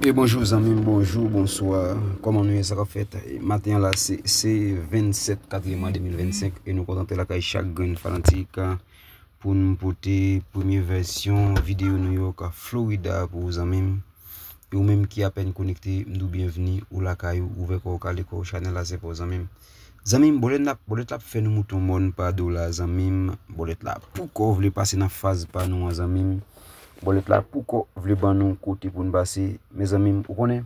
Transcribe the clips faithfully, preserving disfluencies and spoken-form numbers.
E bonjou zanmi m, bonjou, bonswa. Kòman nou ye, sa k ap fèt? Maten an la, se, se vennsèt katriyèm mwa de mil vennsenk e nou kontante lakay chak grenn fanatik pou n pote premye vèsyon videyo New York, Florida pou ou zanmi m. E ou menm ki apèn konekte, m di w byenvni, ou lakay ou, ouvè kò w, kale kò w, chanèl la se pa w zanmi m. Zanmi m, bòlèt la, bòlèt la ap fè nou mouton mòn pa do la zanmi m. Bòlèt la poko vle pase nan faz pa nou an zanmi m. Bòlèt la poko vle ban nou kote pou n pase. Men zanmi m, ou konnen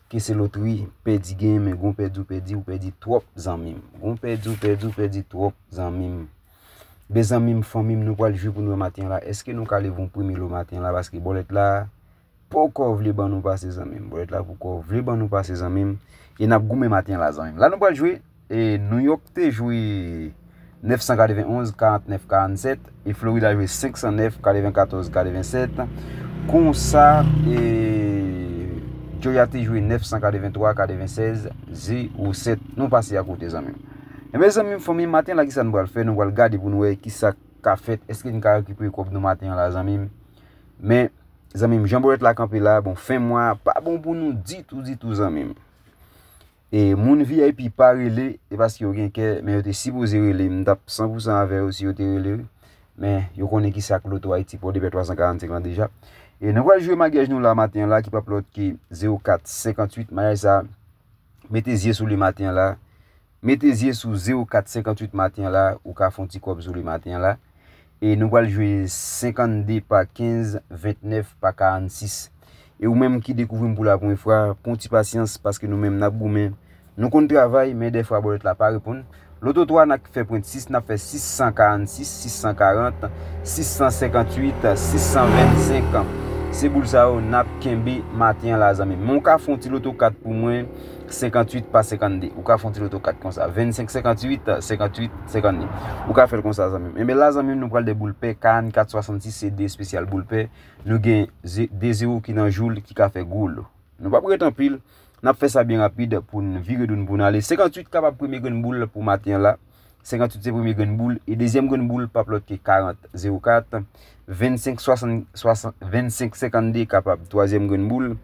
ke se lotri, pèdi gen, men gon pèdi ou pèdi, ou pèdi twòp zanmi m. Gon pèdi ou pèdi, ou pèdi twòp zanmi m. Ben zanmi m, fanmi m, nou pral jwe pou nou wè maten an la. Èske nou ka leve yon premye lo maten an la? Paske bòlèt la poko vle ban nou pase zanmi m. Bòlèt la poko vle ban nou pase zanmi m. E n ap goumen maten an la zanmi m. La nou pral jwe e New York te jwe nèf san katreven onz, karant nèf, karannsèt, e Florida jwe senk san nèf, katreven katòz, katreven sèt. Konsa, e Georgia te jwe nèf san katreven twa, katreven sèz, zewo sèt. Nou pase akote zanmi m. Enben zanmi m, fanmi m, maten la kisa nou pral fè? Nou pral gade pou nou wè kisa k ka fèt. Èske n ka rekipere kòb nou maten an la zanmi m? Men zanmi m, jan bòlèt la kanpe la, bon, fen mwa pa bon pou nou ditou, ditou zanmi m. E moun V I P pa rele, e paske yo gen kè, men yo te sipoze rele. M t ap san pou san avè yo si yo te rele. Men yo konnen kisa k Loto Ayiti pou de pè twa san karannsenk lan deja. E nou pral jwe maryaj nou la maten an la ki p ap lòt ke zewo kat senkanntuit. Maryaj sa, mete zye sou li maten an la. Mete zye sou zewo kat senkanntuit maten an la, ou ka fè yon ti kòb sou li maten an la. E nou pral jwe senkannde pa kenz, ventnèf pa karannsis. E ou menm ki dekouvri m pou la premye fwa, pran ti pasyans paske nou menm n ap goumen. Nou konn travay, men dèfwa bòlèt la pa reponn. Loto twa n ap fè pwent sis, n ap fè sis san karannsis, sis san karant, sis san senkanntuit, sis san vennsenk. Se boul sa yo n ap kenbe maten an la zanmi m. Men w ka fè yon ti loto kat pou mwen, senkanntuit pa senkannde. Ou ka fè yon ti loto kat konsa. Vennsenk senkanntuit, senkanntuit senkannde. Ou ka fè l konsa zanmi m. Enben la zanmi m, nou pral de boul pè, karannkat swasannsis se de espesyal boul pè. Nou gen ze- de zewo ki nan jou l ki ka fè gwo lo. Nou p ap ret anpil. N ap fè sa byen rapid pou n vire do n pou n ale. Senkanntuit kapab premye grenn boul pou maten an la. Senkanntuit se premye grenn boul. E dezyèm grenn boul p ap lòt ke karant zewo kat. Vennsenk swasann, swasann, vennsenk senkannde kapab twazyèm grenn boul.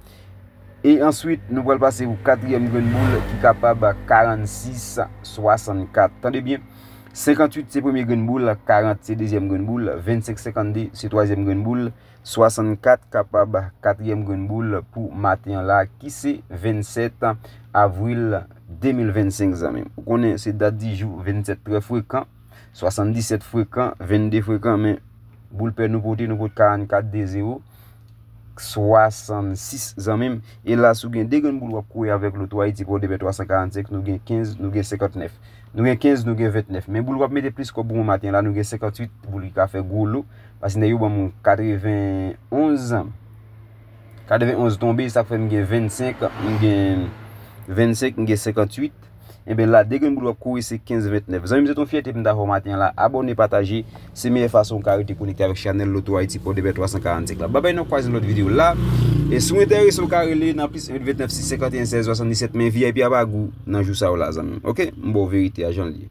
E answit, nou pral pase pou katriyèm grenn boul ki kapab karannsis swasannkat. Tande byen. Senkanntuit se premye grenn boul, karant se dezyèm grenn boul, vennsenk senkannde se twazyèm grenn boul, swasannkat kapab katriyèm grenn boul pou maten an la ki se vennsèt avril de mil vennsenk zanmi m. Ou konnen se dat di jou, vennsèt trè frekan, swasanndisèt frekan, vennde frekan, men boul pè nou pote, nou pote karannkat, de zewo, swasannsis zanmi m. E la si w gen de grenn boul w ap kouri avèk Loto Ayiti pou de pè twa san karannsenk, nou gen kenz, nou gen senkannèf. Nou gen kenz, nou gen ventnèf. Men boul w ap mete plis kòb pou mwen maten la, nou gen senkanntuit boul ki ka fè gwo lo. Paske nèg yo ban m katreven onz. Katreven onz tonbe, sa k fè m gen vennsenk, m gen vennsenk, m gen senkanntuit. Enben la, de grenn boul w ap kouri se kenz, ventnèf. Zanmi m, se t on fyète pou m ta fè w maten an la. Abòne, pataje. Se meyè fason w ka rete konekte avèk chanèl Loto Ayiti pou de pè twa san karannsenk la. Babay, n ap kwaze nan lòt videyo la. E si w enterese, w ka rele nan plis en ventnèf sis senkanteyen sèz swasanndisèt, men V I P a pa gou nan jou sa yo la, zanmi m. Oke? M ba w verite a jan l ye.